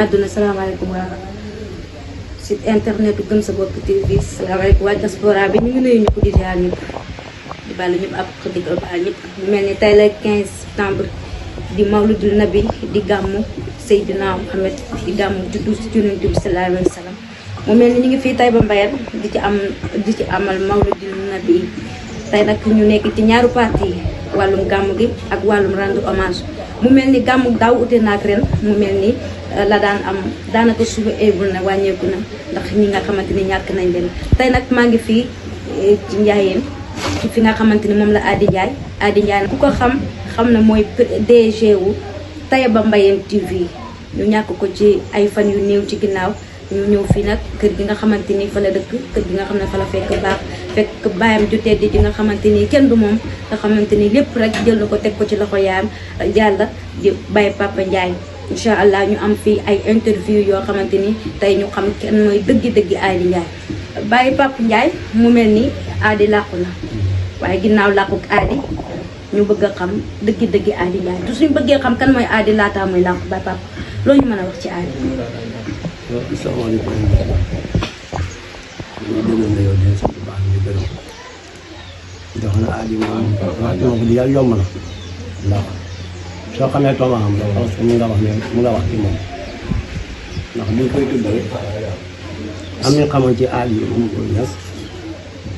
àdduna salaamaaleykum waa site internet Gëm Sa Bopp TV salaamaaleykum waa diaspora bi ñu ngi nuyu ñëpp di ziar ñëpp di baalu ñëpp ak di ko baal ñëpp mu mel ni tey la 15 septembre di mawludul nabi di gàmmu Seydina Muhammad di gàmmu juddu si Yonent bi sallallahu alayhi wa sallam mu mel ni ñu ngi fii Taïba Mbayeen di ci amal mawludul nabi tey nag ñu nekk ci ñaaru parti wàllum gàmmu gi ak wàllum rendre hommage mu mel ni gàmmu daaw ute naak ren mu mel ni la daan am daanaka suba eegul na wàññeeku na ndax ñi nga xamante ni ñàkk nañ leen tey nag maa ngi fii ci Njaayeen ci fi nga xamante ni moom la Ady Ndiaye ku ko xam na mooy DG wu Taïba Mbayeen TV ñu ñàkk ko ci ay fan yu néew ci ginnaaw ñu ñëw fii nag kër gi nga xamante ni fa la dëkk kër gi nga xam ne fa la fekk baayam ju tedd ji nga xamante ni kenn du moom nga xamante ni lépp rek jël na ko teg ko ci loxo yaayam Yàlla di Baye Papa Ndiaye incha allah ñu am fii ay interview yoo xamante ni tey ñu xam kenn mooy dëggi Ady Ndiaye Baye Papa Ndiaye mu mel ni Ady làqu na waaye ginnaaw làquk Ady ñu bëgg a xam dëggi Ady Ndiaye te suñu bëggee xam kan mooy Ady laataa mooy làqu Baye Papa loolu ñu mën a wax ci Ady. waaw asalaamaaleykum ñu déglu na yow de sant bu baax ñu gërëm dox na Ady moom di yàlla yomb na ndax soo xamee toomaam la parce que mun nga wax ci moom ndax bi ñu koy tuddee am nañu xamoon ci Ady mu ko ñas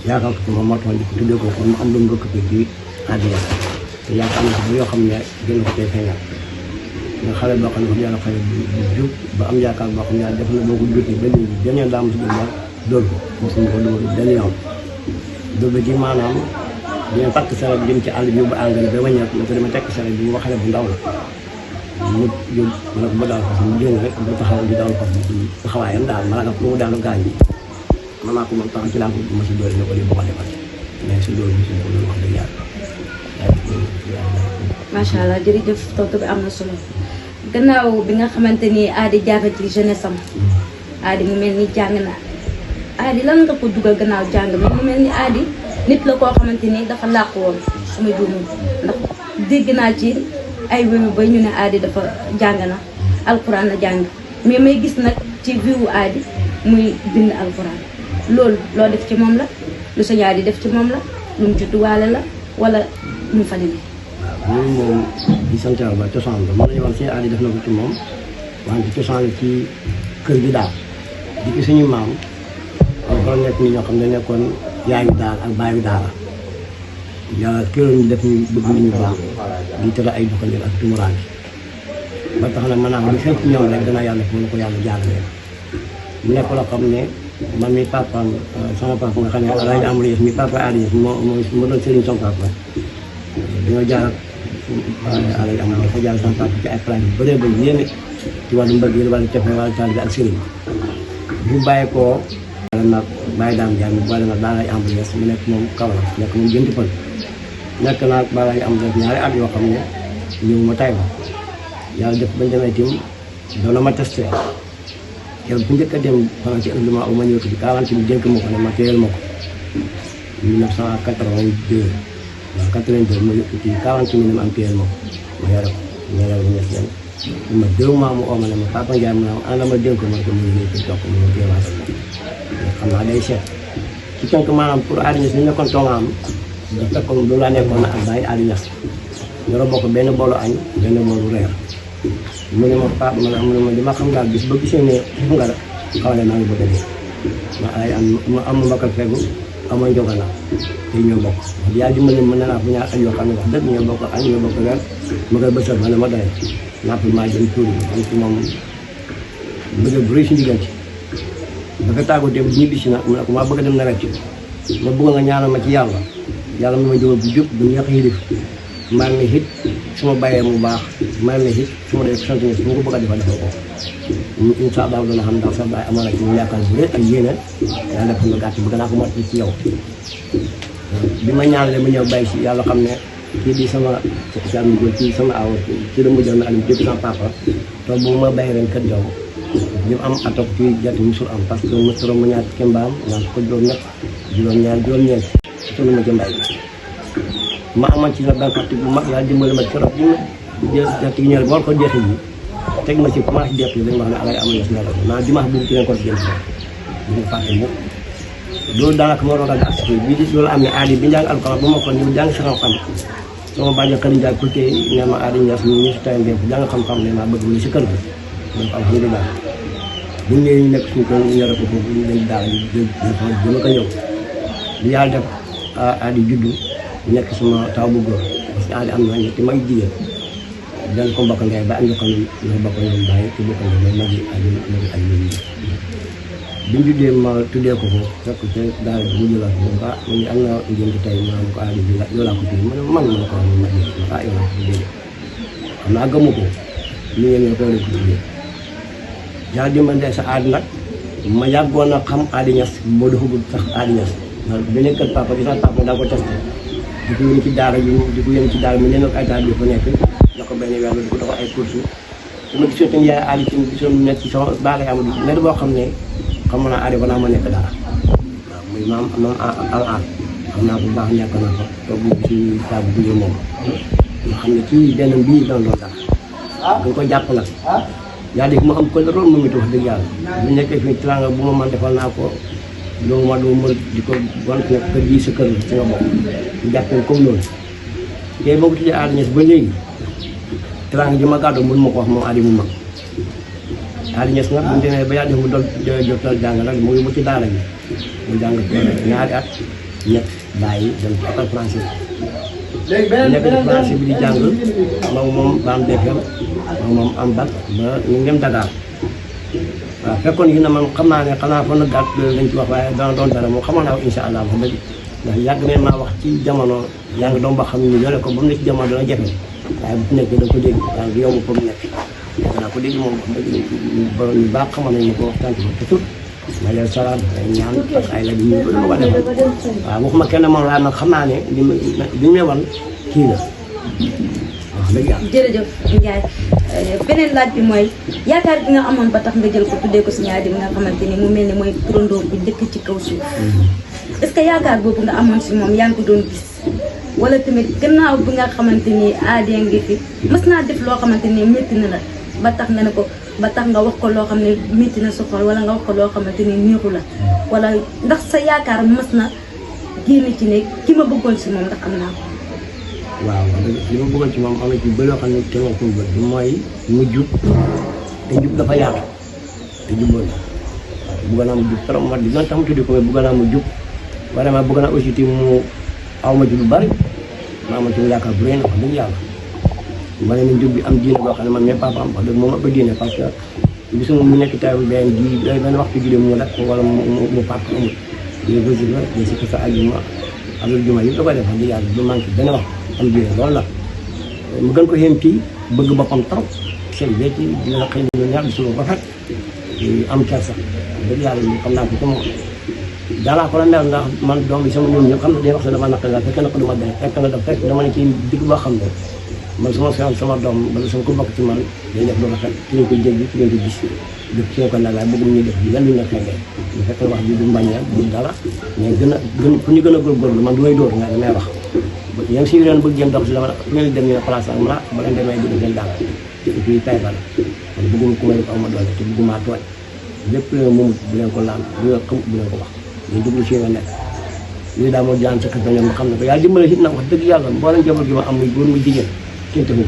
yaakaar ko moom moo tax di ko tuddee ko pour mu am lu mu rëkk ci Ady Niass te yaakaar na ko yoo xam ne gën ko tey feeñal nga xale boo xam ne yàlla xale bu jub ba am yaakaar boo xam ne yàlla def na boo ko jotee ba léegi beneen daa mos a dóor ko mosuñu ko dóor benn yoon dóor ba ci maanaam dina takk saret jëm ci àll bi ba engrais ba wàññeeku ma ko dama tekk saret bi mu xale bu ndaw la mu jóg ma ne ko ba daal fas mu génn rek bu taxaw di daal fas ci taxawaayam daal ma ne ko mu daal gaañ bi man maa ko moom taxaw ci laa ko ma si dóor ne ko lii boo ko defal mais si dóor bi si ko loolu wax dëgg yàlla macha allah jërëjëf tontu bi am na solo gannaaw bi nga xamante ni Ady jaar na ci jeunesse am Ady mu mel ni jàng na Ady lan nga ko dugal gannaaw jàng mi mu mel ni Ady nit la koo xamante ni dafa làqu woon su ma juumul ndax dégg naa ci ay wéyu bay ñu ne Ady dafa jàng na alxuraan la jàng mais may gis nag ci viwu Ady muy bind alxuraan loolu loo def ci moom la lu sa Ady def ci moom la lu mu judduwaale la wala mu fa demee. waaw loolu moom di sant yàlla ba cosaan la mën nañu wax suñu Ady def na ko ci moom wante cosaan la ci kër gi daal di ko suñu maam kon nekk ni ñoo xam ne nekkoon yaayu daal ak baayu daala yàlla këroon ñu def ñu bëgg li ñu baax di tere ay doxalin ak tumuraan ba tax na maanaam lu xew ci ñoom rek dana yàlla mën na ko yàlla jaarale mu nekk loo xam ne man mi papaam sama papa nga xam ne rajo amul yëf mi papa Ady Niass moo doon sëriñ sama papa dañoo jaar ak rajo amul dafa jaar sama papa ci ay plan yu bëree bëri yéene ci wàllu mbëggeel wàllu cofe wàllu taal bi ak sëriñ bu bàyyi koo nag bàyyi daam jaay mu boole nag daanay ambulance mu nekk moom kaw la nekk moom jënti pël nekk naag balay ambulance ñaari at yoo xam ne ñëw ma Taïba yàlla def bañ demee tim doon na ma testé yow bu njëkk a dem xanaa ci ënduma ma ñëw ko ci 40 bi dénk ma ko ne ma téyel ma ko 1982 waaw 82 ma yëpp ci 40 mi ne ma am téyel ma ko ma yore ko ma yore ko ñes leen ma 2 mois mu oo ma ne ma Papa Ndiaye mu ne ma ana ma dénk ma ko mu ngi nii ci topp mu ngi téewaat xam naa day seet ci tënk maanaam pour Ady Niass ni nekkoon toogaam da fekkoon loolu laa nekkoon ak bàyyi Ady Niass ñoo bokk benn boolu añ benn boolu reer mu ne ma Pape mu ne ma dama xam daal bis ba gisee ne xiif nga la xaw ne maa ngi bëgg a dee ma ay am ma mbokk ak fegu ama njoga naa te ñoo bokk wax yàlla dimbali mën na naa fu ñaar añ yoo xam ne wax dëgg ñoo bokk añ ñoo bokk reer ma koy bësal ma ne ma doy napp maa jëm tuuri am ci moom bëgg bu rëy si diggante dafa tàggoo dem ñibbi si nag mu ne ko maa bëgg a dem nawet ci ma bëgg nga ñaanal ma ci yàlla ma jógal bu jub bu ñeex yilif maa ngi hit su ma bàyyee mu baax maa ngi hit su ma dee sant su ma ko bëgg a defal ko incha allah dana xam ndax sa baay amoon na ci mu yaakaar bu rëy ak yéene yàlla def na gàtt bëgg naa ko mot ci yow bi ma ñaanalee ma ñëw bàyyi si yàlla xam ne kii di sama sami góor ci sama aw ci la mujjoon na alim képp sama papa to bu ma bàyyi ren kat yow ñu am atok ci jati musul am parce que mu toro mu ñaat kembaam naan ko juróom-ñeent ci tolu ma jëmbaay ma amoon ci la benn parti bu mag yàlla dimbali ma keroog bi ma jël jati ñëw bool ko jeexi ji teg ma ci commencé def dañ wax ne alay am yes na la naa dimanche boobu ci leen ko jëm ñu fàtte mu loolu daanaka moo doon ak si bi di loolu am ne aadi bi njàng alxuraan bu ma ko ñu jàng si xam-xam sama bàjjo xëy na pour que ne ma aadi ñaas ñu si tayam bi jàng xam-xam ne maa bëgg mu si kër gi donc alhamdulilah bu ñu ñëwee ñu nekk suñu kër ñu yore ko foofu ñu leen daal jëm ko ñëw li yàlla def aadi juddu nekk sama taw bu góor parce que aadi am na ñetti mag jigéen dañ ko mbokk ngay ba andi ko ñu bokk ñoom bàyyi ci bokk ñoom mooy magi ay bi ñu juddee ma tuddee ko ko fekk te daal bu ñu la ko ba mu ngi am na ngeen ci tey ma ko aadi bi yow laa ko tudd ma ne man ma ko ñu magi ma yow laa ko tuddee xam naa gëmu ko li ngeen ñoo ko la ko tuddee yàlla dimbali sa aadi nag ma yàggoon a xam aadi ñas moo doxagul sax aadi ñas ndax beneen kër papa di sax papa daa ko testé di ko yónni ci daara ji di ko yónni ci daara mi nee na ko ay taal bi fa nekk jox ko benn weer di ko doxal ay courses su ma gisoon tamit yaay aadi ci gisoon nekk ci sama baaga yaa ma di net boo xam ne xam naa aadi balaa ma nekk dara waaw muy maam al aad xam naa bu baax nekk na ko toog ci saabu bu moom nga xam ne kii benn mbii doon doon dara dañ ko jàpp nag yaa dégg mu am ko la roon moom it wax dëgg yàlla bu nekkee fii teraanga bu ma man defal naa ko loolu ma doo mën di ko gont nag kër gi sa kër ci nga bokk ñu jàppee comme loolu tey boo ko tuddee aadi ñes ba léegi teraanga ji ma gàddu mën ma ko wax moom aadi mu mag aadi ñes nag bu ñu demee ba yàlla def mu doon jotal jàng nag mu ngi mu ci daara ji mu jàng ñaari at ñett bàyyi dem ci école français nekk ci français bi di jàng moom ba am DFM moom am bac ba ñu dem Dakar waaw fekkoon yi na man xam naa ne xanaa fa na gàtt lañ ci wax waaye dana doon dara moom xamoon naa ko incha allah wax dëgg ndax yàgg ne maa wax ci jamono yaa ngi doon ba xam ne yore ko ba mu ne ci jamono dana jafe waaye bu nekk da ko dégg waaye du yomb fa mu nekk danaa ko dégg moom wax dëgg ñu baax xamoon nañ ma ko waxtaan ci te tur ma leen salaam ay ñaan ak ay la bi ñu bëri ma ko defal waaw waxuma kenn moom waaye man xam naa ne li ñu may wan kii la jërëjëf Ndiaye beneen laaj bi mooy yaakaar gi nga amoon ba tax nga jël ko tuddee ko si ñaari bi nga xamante ni mu mel ni mooy turandoo bi njëkk ci kaw suuf est-ce que yaakaar boobu nga amoon si moom yaa ngi ko doon gis wala tamit gannaaw bi nga xamante ni aadee ngi fi mas naa def loo xamante ni métti na la ba tax nga ne ko ba tax nga wax ko loo xam ne métti na sa xol wala nga wax ko loo xamante ni neexu la wala ndax sa yaakaar mas na génn ci ne ki ma bëggoon si moom ndax am naa ko. waaw li ma bëggoon ci moom am na ci bëri loo xam ne kenn ko bëgg mooy mu jub te jub dafa yaatu te jubboon bëgg naa mu jub trop ma di doon tax mu tuddi ko mais bëgg naa mu jub vraiment bëgg naa aussi mu aw ma ci lu bari maa ma ci yaakaar bu rëy na wax dëgg yàlla ma ne jub bi am diine boo xam ne man mais papa am wax dëgg moom ëpp diine parce que gisuma mu nekk taw benn ji benn waxtu ji mu def wala mu fàtt amul yooyu ba jub la mais si sa ajuma amul juma yi da koy def wax dëgg yàlla du manqué benn wax am diine loolu la mu gën ko xéem kii bëgg boppam trop seen wecc dina la xëy na ñoom ñaar di suba ba fekk am kersa dëgg yàlla xam naa ko ci moom daanaa ko la mel ndax man doom bi sama ñoom ñëpp xam ne day wax ne dama naqari la fekk na ko dama benn fekk na daf fekk dama ne ci digg boo xam ne man su ma soxla sama doom wala sama ko bokk ci man day def lu rafet ci lañ koy jéggi ci lañ ko gis def ci ko nag waaye bëgg ñu def lan lu nekk ngay bu fekk wax bi du mbañeel du dara mais gën a gën ku ñu gën a góorgóorlu man du may dóor nga damay wax yéen si leen bëgg ngeen dox si dama fu ngeen dem ñu ne place ak ma ba leen demee dugg ngeen daal fii tay bala man bëgguma ku may ko am ma doole te bëgguma tooñ lépp leen moom bu leen ko laal bu leen xam bu leen ko wax ñu dugg si nga nekk lii daal moo jaan sa kër ñoom ma xam ne ko yàlla dimbale si nag wax dëgg yàlla mboolem jabar gi ma am muy góor muy jigéen kenn taxul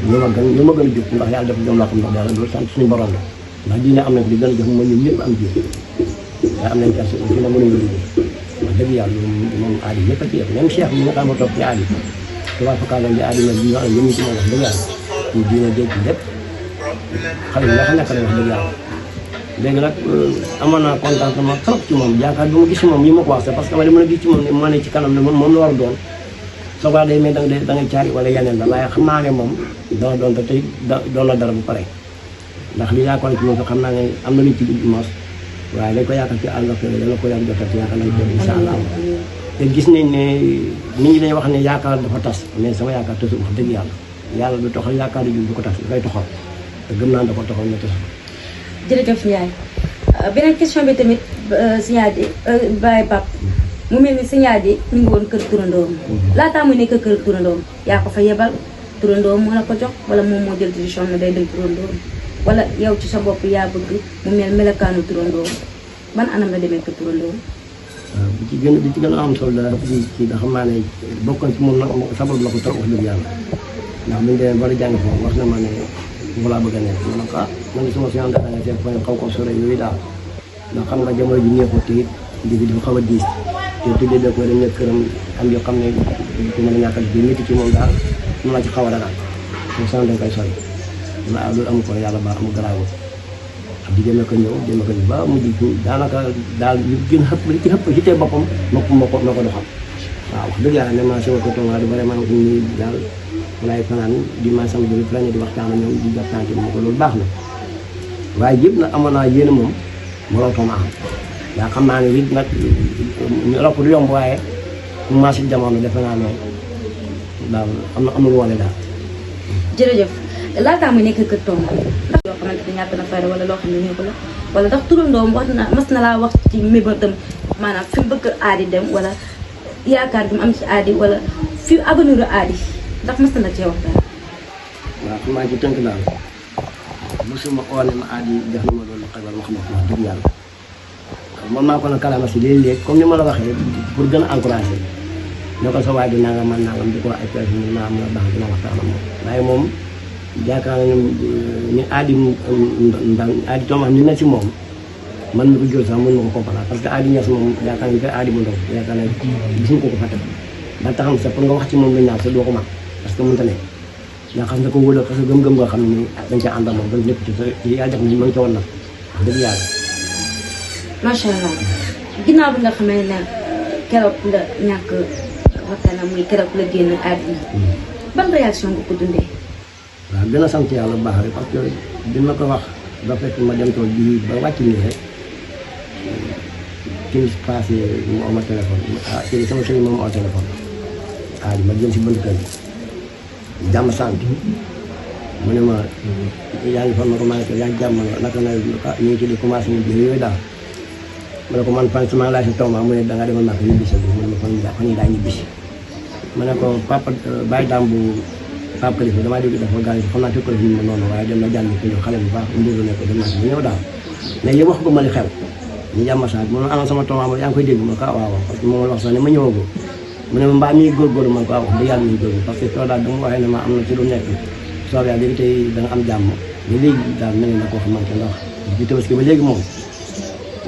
ñu ma gën a jóg ndax yàlla def jom loo xam ndax yàlla loolu sant suñu borom la ndax diine am nañ ko di gën a jox mooy ñun ñëpp am diine waaye am nañ kersa aussi nag mënuñu liggéey wax dëgg yàlla moom aadi ñëpp a ci yëpp même Cheikh bi nga xam ne toog ci aadi tubaab fakkaat lañ di aadi nag ñu yëngu ci moom wax dëgg yàlla ñu diine dégg ci lépp xale yi nga xam nekk nañ wax dëgg yàlla léegi nag amoon naa contentement trop ci moom yaakaar bi ma gis ci moom yi ma ko wax parce que ma mën a gis ci moom ne moo ne ci kanam ne moom la war a doon soo ko day mais da ngay caari wala yeneen la waaye xam naa ne moom dana doon te tey doon na dara bu pare ndax li yaakaar ci moom sax xam naa ne am na luñ ci mos waaye dañ ko yaakaar ci àll ba dana ko yàgg jotal ci yaakaar nañ ko incha allah te gis nañ ne nit ñi dañuy wax ne yaakaar dafa tas mais sama yaakaar tasul wax dëgg yàlla du toxal yaakaar yu du ko tas dafay toxal te gëm naa da ko toxal ñu tas jërëjëf Ndiaye beneen question bi tamit Signady Baye Pape mu mel ni Signady mi ngi woon kër turandoom laataa muy nekk kër turandoom yaa ko fa yebal turandoo moo la ko jox wala moom moo jël décision ne day dem turandoo wala yow ci sa bopp yaa bëgg mu mel melakaanu turandoo ban anam la demee ko turandoo. waaw bi ci gën a am solo daal ci nga xam naa ne bokkoon ci moom nag sabab la ko trop wax dëgg yàlla ndax buñu demee ba la jàng foofu wax na ma ne foofu laa bëgg a nekk ma ne ko man suma si ànd ak seen point xaw ko sore yooyu daal ndax xam nga jamono ji ñëpp te it bi dafa xaw a diis te tuddee da ko dem nekk këram am yoo xam ne du mën a ñàkkal bi métti ci moom daal mun naa ci xaw a ragal soo san dañ koy sori ma loolu amu ko yàlla baax mu garaawu di demee ko ñëw ba mujj daanaka daal yu gën xëpp li ci xëpp ci tee boppam moo ko doxal waaw wax dëgg yàlla ne ma sama ko toog di vraiment ni daal walaay fanaan di ma sama bi fa di waxtaan ak ñoom di waxtaan ci ko loolu baax na waaye yëpp nag amoon naa yéen moom moroo tooma am daa xam naa ne it nag ñu ropp du yomb waaye commencé jamono defe naa loolu daal am na lu wane daal. jërëjëf laataa muy nekk kër Toma ndax yoo xamante ne ñàkk na fayda wala loo xam ne ñëw la wala ndax turandoom mas na laa wax ci mébétam maanaam fi mu bëgg aadi dem wala yaakaar bi mu am ci aadi wala fi avenir aadi ndax mas na la cee wax dara. waaw xam naa ci tënk daal mosuma oo ne ma aadi def na ma loolu xabar ma xam ne wax dëgg yàlla man maa ko na kalama si léeg-léeg comme ni ma la waxee pour gën a encouragé ne ko sa waay di nangam man nangam di ko ay personne naa mën a baax dina waxtaan ak moom waaye moom yaakaar naa ne aadi ndaw aadi Toma ni na si moom man mi ko jël sax mën ma ko comprendre parce que aadi ñes moom yaakaar naa ne aadi bu ndaw yaakaar naa gisuñu ko fàtte ba taxam sax pour nga wax ci moom lañ naan sax doo ko man parce que mënta ne nga xam ne ko wóla parce que gëm-gëm nga xam ne dañ ca ànd ak moom ba lépp ci yàlla def na ma ngi ca woon nag dëgg yàlla. macha allah ginnaaw bi nga xamee ne keroog la ñàkk waxtaanam muy keroog la génn àddina ban réaction nga ko dundee. waaw gën a sant yàlla bu baax rek parce que dina ko wax ba fekk ma dem tool bi ba wàcc nii rek timis passé mu oo ma téléphone kii sama sëriñ moom oo téléphone ma jëm si bënt kër gi jàmm sant mu ne ma yaa ngi fan ma ko maa ngi yaa ngi jàmm naka na ñu ngi ci di commencé ñu jël yooyu daal ma ne ko man fan sama laaj si Toma mu ne danga demal naka ñibbisi bi mu ne ma fan yi daa ñibbisi ma ne ko papa bàyyi daam bu Pape Khalifa damaa dégg dafa gaañ xam naa fekk ko fi mu noonu waaye dem na jàngi ko ñëw xale bu baax mburu ne ko dem naa bu ñëw daal mais yow wax ko ma li xew ñu jàmm saa mu ne ana sama Toma ma yaa ngi koy dégg ma ko waaw parce que moom la wax sax ne ma ñëwagoo mu ne ma mbaa mi góorgóorlu man ko wax dëgg yàlla muy góorgóorlu parce que soo daal dama waxee ne ma am na ci lu nekk soo yaa léegi tey da nga am jàmm mais léegi daal mel na koo xamante ndax bi tabaski ba léegi moom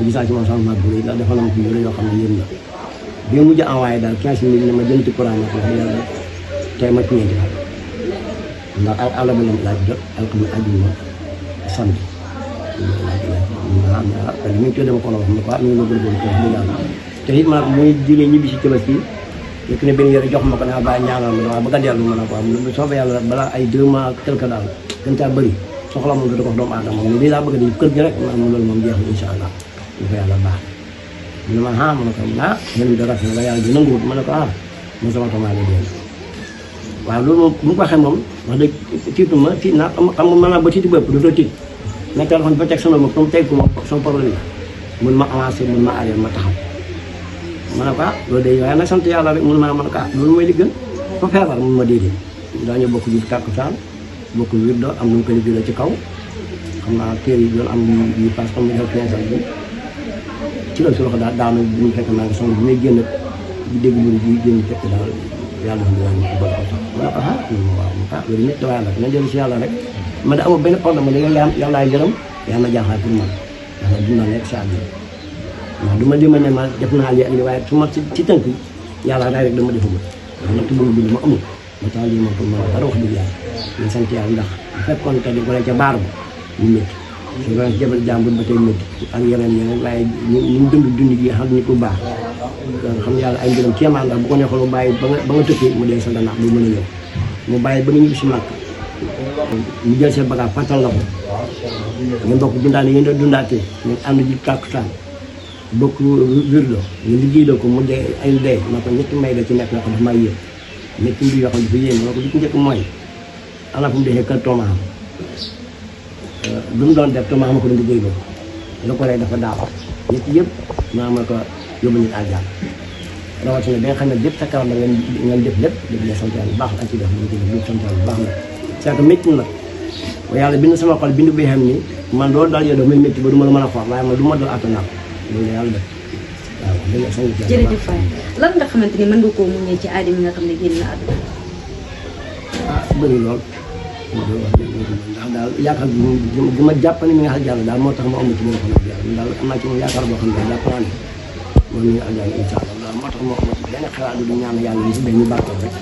gis naa ci moom changement bu rëy ndax dafa na ma fi mbir yoo xam ne yéen la bi mujj envoyé daal 15 000 ne ma jënd ci courant ma ko wax yàlla tey ma ci ñeenti fan ndax àll ba laaj jot alxames àjjuma samedi li ñu tuddee dama ko wax ne quoi ñu ngi la góorgóorlu ko wax dëgg yàlla te it ma muy jigéen ñibbi si tabaski nekk ne benn yére jox ma ko naa bàyyi ñaanal ma dama bëgg a dellu ma ne ko am lu soobee yàlla balaa ay 2 mois quelque daal gën caa bëri soxla moom da ko wax doomu aadama moom lii laa bëgg di kër gi rek maanaam loolu moom jeex na incha allah ñu ko yàlla baax mu ne ma ma ne ko yéen bi da rafet na yàlla di nanguwut ma ne ko mo sama Toma la dee waaw loolu moom bu mu ko waxee moom wax dëgg tiitu ma tiit naa xam nga maanaam ba tiitu bëpp dafa tiit mais téléphone ba teg sama bopp comme teg ko ma sama problème la mun ma avancé mun ma arrière ma taxaw ma ne ko loolu day waaye nag sant yàlla rek mun ma ne ko loolu mooy li gën fa feebar mun ma déedéet daañu bokk ji tàkkusaan bokk wir do am nu mu ko liggéey ci kaw xam naa téere yi doon am yu passe comme ni xew 15 bi ci la si loxo daal daanu bi ñu fekk maa ngi sonn bi may génn bi dégg mu bi génn fekk daal yàlla xam ne ñu ko bëgg ma ne ko waaw ma loolu nit waaye nag na dellu si yàlla rek ma da amul benn problème ma da yàllaay gërëm yaa ma jaaxaay pour man ndax dina nekk si àddina waaw du ma dima ne ma def naa lii ak lii waaye su ma ci tënk yàlla daay rek dama defagul ndax nag tubaab bi ma amul ma tax lii moom pour ma dara wax dëgg yàlla ñu sant yàlla ndax bu fekkoon te di ko ca baar ba ñu métti su doon jabal jàmbur ba tey métti ak yeneen waaye ñu dund gi xam ni ku baax xam yàlla ay mbiram kéemaan ndax bu ko neexoon mu bàyyi ba nga tëkkee mu dee sa gannaaw bu mën a ñëw mu bàyyi ba nga ñibbi si màkk ñu jël seen bagage fàttal la ko ngeen bokk dundaale yéen doon dundaatee ngeen ànd ji tàkkusaan bokk wirdo nga liggéey la ko mu dee ay dee ma ko ñetti may la ci nekk na ko daf maa yéen ñetti mbir yoo xam dafa yéen ma ko li ci njëkk mooy ana fu mu defee kër Toma lu mu doon def Toma ma ko doon liggéey la ko rey dafa daaw ñetti yëpp maa ma ko yóbbu nit àjjana rawatina bi nga xam ne lépp sa kanam la ngeen def lépp dañu ne sant yàlla bu baax la ak ci def lu ci def sant yàlla bu baax la c'est que métti na ba yàlla bind sama xol bindu bi xam ni man loolu daal yow daf may métti ba du ma la mën a xool waaye man du ma doon attanaa loolu yàlla def waaw dëgg sant yàlla jërëjëf Faye lan nga xamante ni mën nga koo muñee ci aada mi nga xam ne génn na àdduna. bëri lool ndax daal yaakaar bi ma jàpp ne mi nga xam yàlla daal moo tax ma ëmb ci moom xam ne yàlla daal am naa ci moom yaakaar boo xam ne jàpp naa ne moom mi nga xam yàlla incha allah moo tax moo ëmb ci benn xalaat du ñaan yàlla ñu si dañuy barkeel rek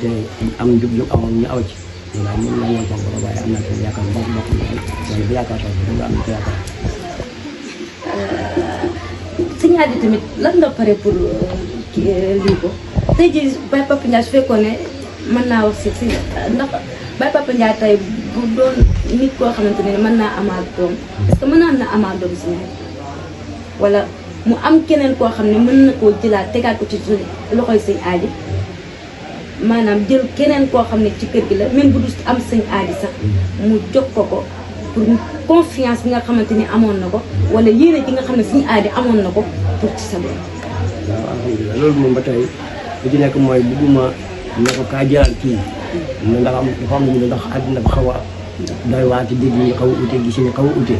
te am njub ñu amoon ñu aw ci waaw mën naa ñaan foofu waaye am naa ci yaakaar boo xam ne yàlla bu yaakaar sax da nga am ci yaakaar. Sëñ Ady tamit lan nga pare pour lii ko tey jii Baye Papa Ndiaye su fekkoon ne mën naa wax si ndax Baye Papa Ndiaye tey bu doon nit koo xamante ne mën naa amaat doom est-ce que mën naa na amaat doom Sëñ Ady wala mu am keneen koo xam ne mën na koo jëlaat tegaat ko ci loxoy Sëñ Ady maanaam jël keneen koo xam ne ci kër gi la même bu dul am Sëñ Ady sax mu jox ko pour confiance bi nga xamante ni amoon na ko wala yéene ji nga xam ne Sëñ Ady amoon na ko pour ci sa bopp. waaw alhamdulilah loolu moom ba tey li ci nekk mooy bugguma ne ko kaa jëlaat kii ne ndax am dafa am lu ñu ndax àddina ba xaw a doy waar ci dégg ñu xaw a ute gis ñu xaw a ute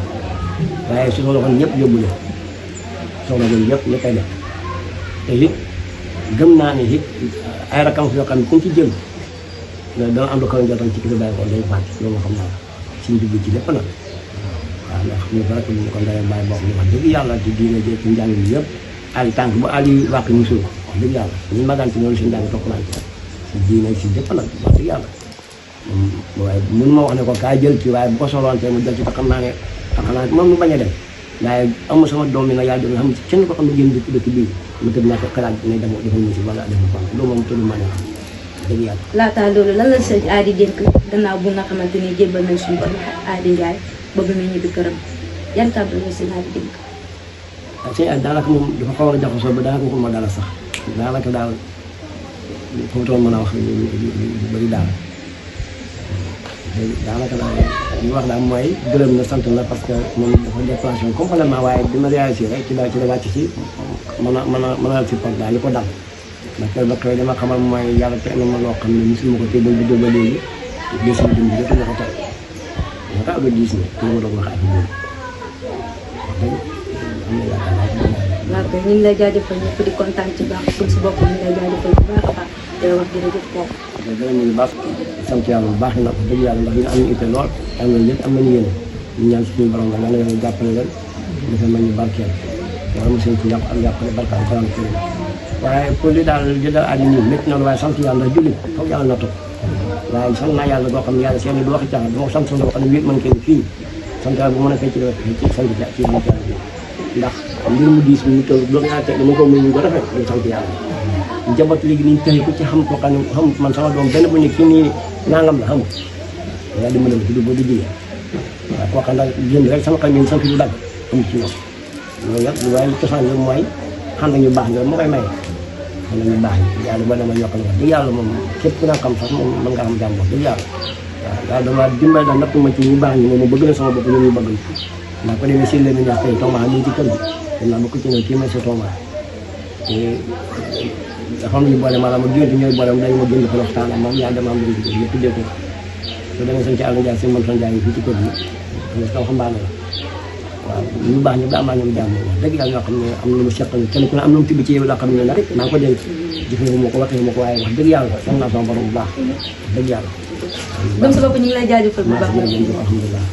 waaye su soxla woon ñëpp yóbbu leen soxla woon ñëpp ñëppay def te it gëm naa ne it ay rakam yoo xam ne ku ci jël dana am lu kaw njottam ci kii bàyyi ko day fàtte loolu nga xam naa suñu dugg ci lépp nag waaw ndax ñu ko rek ñu ko ndayam bàyyi boo xam ne wax dëgg yàlla ci diine jee ci njàng bi yëpp ali tànk bu ali wàq ñu suul wax dëgg yàlla ñu magaan ci loolu suñu njàng topp naa ci si diine si lépp nag wax dëgg yàlla waaye mënu ma wax ne ko kaa jël ci waaye bu ko soxlawante mu jël ci te xam naa ne moom mu bañ a dem waaye amul sama doom yi nag yàlla def na xam kenn ko xam ne génn dëkk bii mu tëdd naa ko xalaat ne dafa musi wala dafa fan loolu moom tëdd ma ne dëgg yàlla laataa loolu lan la Sëñ Ady dénk gannaaw bu nga xamante ni jébbal nañ suñu borom Ady Ndiaye ba mu ñibbi këram yan kàddu la Sëñ Ady dénk. waaw Sëñ Ady daanaka moom dafa xaw a jaxasoo ba daanaka waxuma dara sax daanaka daal foofu toon mën a wax lu bëri daal daanaka daal li wax daal mooy gërëm na sant na parce que moom dafa déplacé complètement waaye bi ma réalisé rek ci la wàcc ci mën a support daal li ko dal ndax kër ba koy dama xamal mooy yàlla teg na ma loo xam ne mosul ma ko teg ba juddoo ba léegi des na dund jotu ma ko teg moo tax ba diis na ci la ma doon wax ak ñoom wax dëgg am na yaakaar waaw kay ñu ngi lay jaajëfal ñëpp di kontaan ci baax suñ si bopp ñu ngi lay jaajëfal bu baax a baax di wax jërëjëf kooku. gërëm ñu baax sant yàlla bu baax nag dëgg yàlla ndax yéen am nañu itte lool am nañu yëpp am nañu yéene ñu ñaan suñu borom la yàlla yàlla jàppale leen dafa mel ni barkeel wala mu seen ci yàq ak yàqale barkaal faram kër waaye pour li daal li daal àddina nii métti na waaye sant yàlla ndax jullit foog yàlla na toog waaye sant naa yàlla boo xam ne yàlla seen du waxi caaxaan dama sant boo xam ne wéet man kenn fii sant yàlla bu mën a fay ci sant ci ndax mbir mu diis mi ñu toll doog naa teg dama ko mën ñu ko rafet ñu sant yàlla njaboot léegi niñ tey ku ci xam koo xam ne xamut man sama doom benn bu ne kii nii nangam la xamut yàlla di mën a tudd boo di jigéen waaw koo xam ne jënd rek sama xam ne sant du dagg amut ci ñoom loolu nag waaye cosaan bi mooy xam nañu baax nga ma koy may xam nañu baax ñi yàlla ba dama yokkal wax dëgg yàlla moom képp ku nga xam sax moom mën nga xam jàmm wax dëgg yàlla waaw daal dama dimbali daal natt ma ci ñu baax ñi moom ma bëgg na sama bopp ñoom ñu bëgg ndax ko demee si leen ñax tey Thomas ñu ci kër gi te naa bokk ci ne kii may sa Thomas te dafa am lu ñu boole maanaam ak gént ñooy boole dañu ma gën ko waxtaan ak moom yaa dama am lu ñu tuddee ko te demee sañ ci àll Ndiaye seen man sañ Ndiaye fii ci kër gi parce que waxambaane la waaw ñu baax ñu ba amaa ñoom jàmm wax dëgg yàlla ñoo xam ne am na lu mu seqal kenn ku ne am na mu tibb ci yow loo xam ne nag maa ngi ko denc jëfee ma ko waxee ma ko waaye wax dëgg yàlla sant naa sama borom bu baax wax dëgg yàlla donc sa bopp ñu ngi lay jaajëfal bu baax alhamdulilah